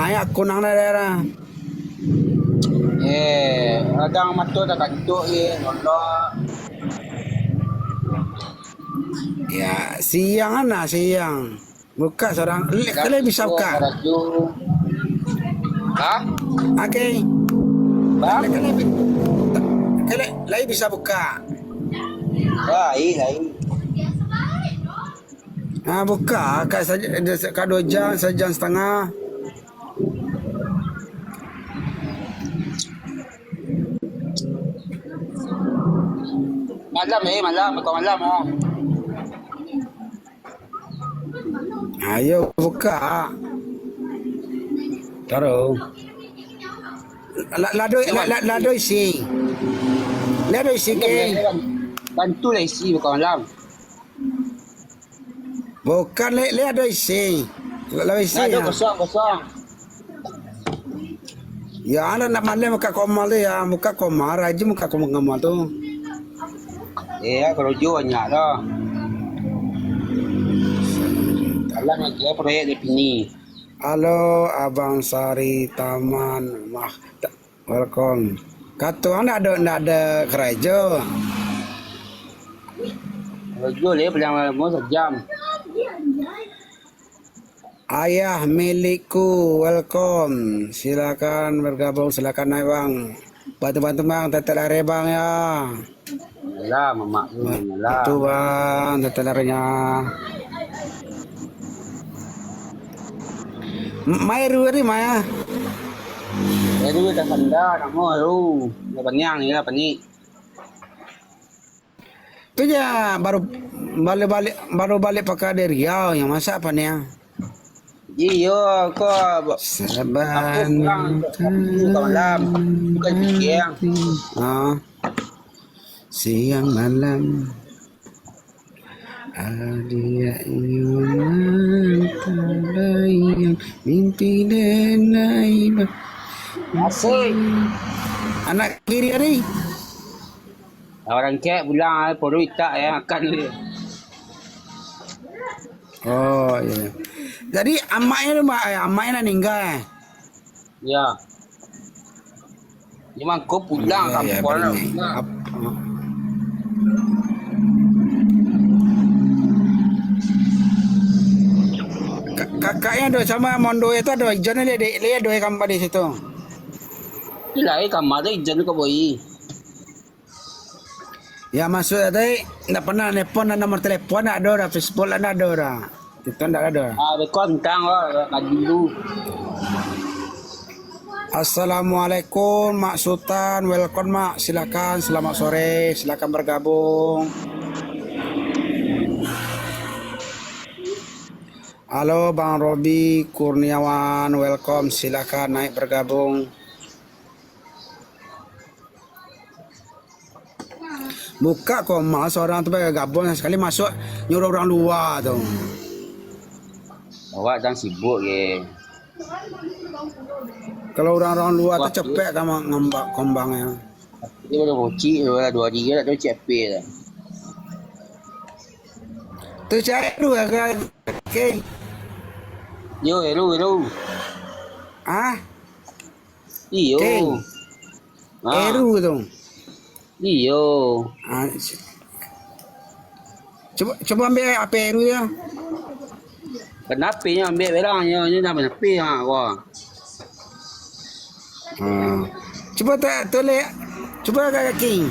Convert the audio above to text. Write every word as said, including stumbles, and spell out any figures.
Ai, aku nang daerah. Eh, radang mato dah kantuk ye, lolok. Ya, siang ana, siang. Buka surang. Lai, lai bisa buka. Ha? Oke. Bang? Lai, lai, lai, lai bisa buka. Lai, lai. Ah, buka. Ka saja, ka dua jam, sajam satangah. Malam, eh, malam. Buka malam, oh. Ayo buka. Taruh. La-, lado, la-, la-, lado isi. Lado isi ke? Bantu lah isi buka malam. Bukan, lai, lai ado isi. Lai isi. Ado kosong, kosong. Ya, anak nak malam buka komal tu ya, buka komal, rajin buka komal, komal tu. Iya, karajo banyak dah. Alah, nak kira proyek di sini. Halo, Abang Sari Taman. Mah, ta-, welcome. Kato ndak ado, ndak ado karajo. Karajo le, paling lamo sajam. Ayah milikku, welcome. Silakan bergabung, silakan naik, Bang. Bantu-bantu, Bang, tetek lare, Bang, ya. Alah, mamak tu, alah. Itu, Bang, tetek larenya. M-, mai Ru tadi, mai, ah. Ru dah sanda, namo Ru. Dah paniang ni lah, panik. Tu ja, baru balik-balik, baru balik pakai dari Riau, yang masak apa ni, ah? Iyo, ko saban aku pulang, aku pulang malam. Bukan siang. Ah. Siang malam. Adiak iyo nan tabayang, mimpi denai ba-, asik. Anak kiri hari. Urang kek pulang, eh, podo itak, eh, makan dulu. Oh, iya. Jadi, amaknyo tu, Mak, eh, amaknyo lah ninggal, eh? Ya. Memang ko pulang. Iya, iya, kampuang lah, benar. Pulang. Ap-, ka-, kakaknyo tu samo Mondo itu ado ijon, liek, liek ado gambar di situ. Itulah, eh, kamar tu ijon ko, boy. Ya, maksud tadi, ndak pernah nelpon, ndak nomor telepon, ndak ado dah, Facebook lah ndak ado dah. Itu ndak ado. Ah, beko tentang, oh, ka dulu. Assalamualaikum, Mak Sutan. Welcome, Mak. Silakan, selamat sore. Silakan bergabung. Halo, Bang Robi Kurniawan. Welcome. Silakan naik bergabung. Buka koma, seorang tu bagai gabung, sakali masuak nyuruh urang lua tu. Awak jan sibuk je. Kalau urang-urang lua tu capek ka ma-, ngambak kombangnyo. Dia baru bocik, baru duo hari je dak tahu cek apo dah. Tu cek Eru ke? Ke? Yo, Eru, Eru. Ah? Iyo. King. Ah. Eru tu. Iyo. Ah, c-, cubo, cubo ambiak H P Eru yo. Kan H P-nyo ambiak barang, nyo, nyo dah main H P, ha, wah. Ah. Cubo ta-, tulik, cubo ka King.